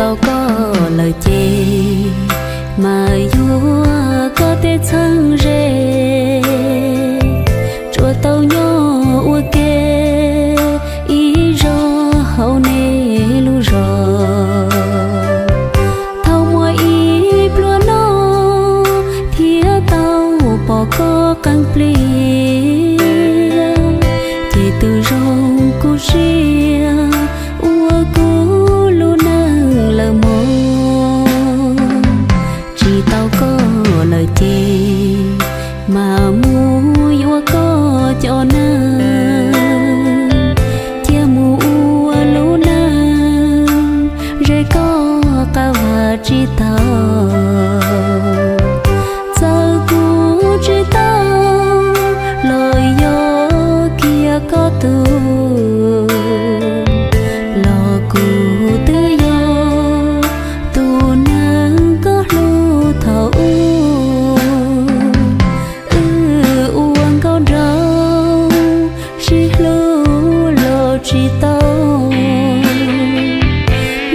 tau koj lawm ces, mas yuav koj tej txheeb ze, tsuas tau nyob ua ke ib zaug hauv nej lub zos. Thaum muaj ib pluag no thiab tau pom koj qee pliag, ces tus zoo kuv siab ua kuv lub neej lawm mog. Tsis tau koj lawm ces, mas mus yuav koj cov neeg, cia mus ua lub neej ze koj qab vaj tsis tau. Txawm kuv tsis tau los yog kiag koj tug, los kuv twb yog tus neeg koj hlub thaum ub. Wb ua nkauj nraug sib hlub los tsis tau,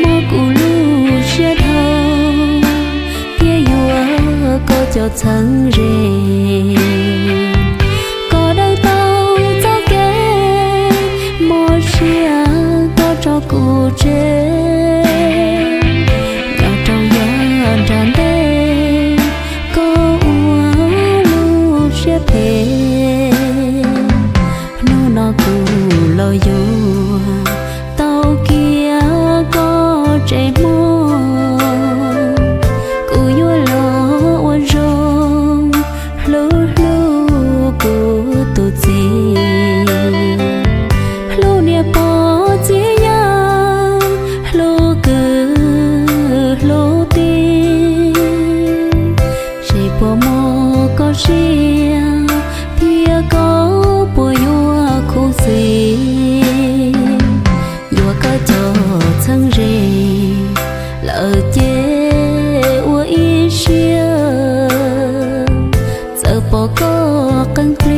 muab kuv lub siab dhau, thiaj yuav koj cov txheeb ze. Kom daws tau txoj kev mob siab koj tso kuv tseg, nyob rau yav nram ntej koj ua lub siab phem. Hnub no kuv los yuav tau kiag koj tsev hmo, kuv yuav los ua zoo hlub hlub kuv tus txiv, hlub niam pog txiv yawg, hlub kwv hlub tij. Seb puas mob koj siab, thiab koj puas yuav khuv xim, yuav koj cov txheeb ze lawm ces ua ib siab. Txawm pom koj qee